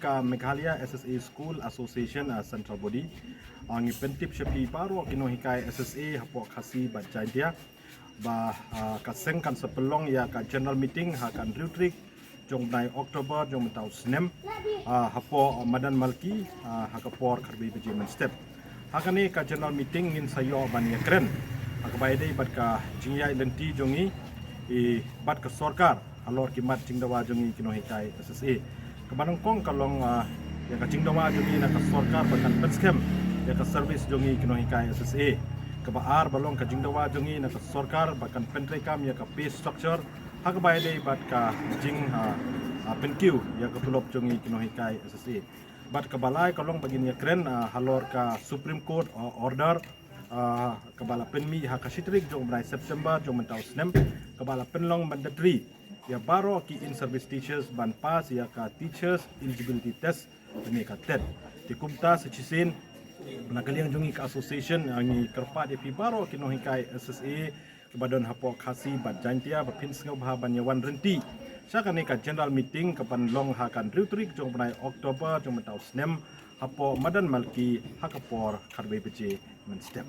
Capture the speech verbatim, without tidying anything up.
Ka Meghalaya S S A School Association, ah, Central Body. Ah, ngi pyntip sha phi baroh ki nonghikai S S A hapoh Khasi bad Jaintia ba, ah, ka seng kan sa pynlong ïa ka general meeting ha ka hynriew tarik jong bnai October jong mynta u snem, ah, hapoh Madan Malki, ah, ha ka por khatwei baje mynstep. Ha kane ka general meeting ngin sa ïoh ban ïakren ha kaba ïadei bad ka jingïaid lynti jong ngi, eh, bad ka sorkar halor ki mat jingdawa jong ngi ki nonghikai S S A. Kaba nyngkong ka long, ah, ïa ka jingdawa jong ngi na ka sorkar ba kan pynskhem ïa ka service jong ngi ki nonghikai S S A. Kaba ar ba long ka jingdawa jong ngi na ka sorkar ba kan pyntreikam ïa ka pay structure ha kaba ïadei bad ka jing, ah, ah, pynkiew ïa ka tulop jong ngi ki nonghikai S S A. Bad kaba lai ka long ba ngin ïakren, ah, halor ka Supreme Court, ah, order, ah, kaba la pynmih ha ka shi tarik jong bnai September jong mynta u snem, kaba la pynlong mandatory ïa baroh ki in-service teachers ban pass ïa ka Teachers Eligibility Test, lane ka TET. Te kumta sa shisien na ka liang jong ngi ka association, ah, ngi kyrpad ïa phi baroh ki nonghikai S S A ba don hapoh Khasi bad Jaintia ba phin sngewbha ban ïa wan rynti sha kane ka general meeting kaban long ha ka hynriew tarik jong bnai October jong mynta u snem hapoh Madan Malki ha ka por khatwei baje mynstep.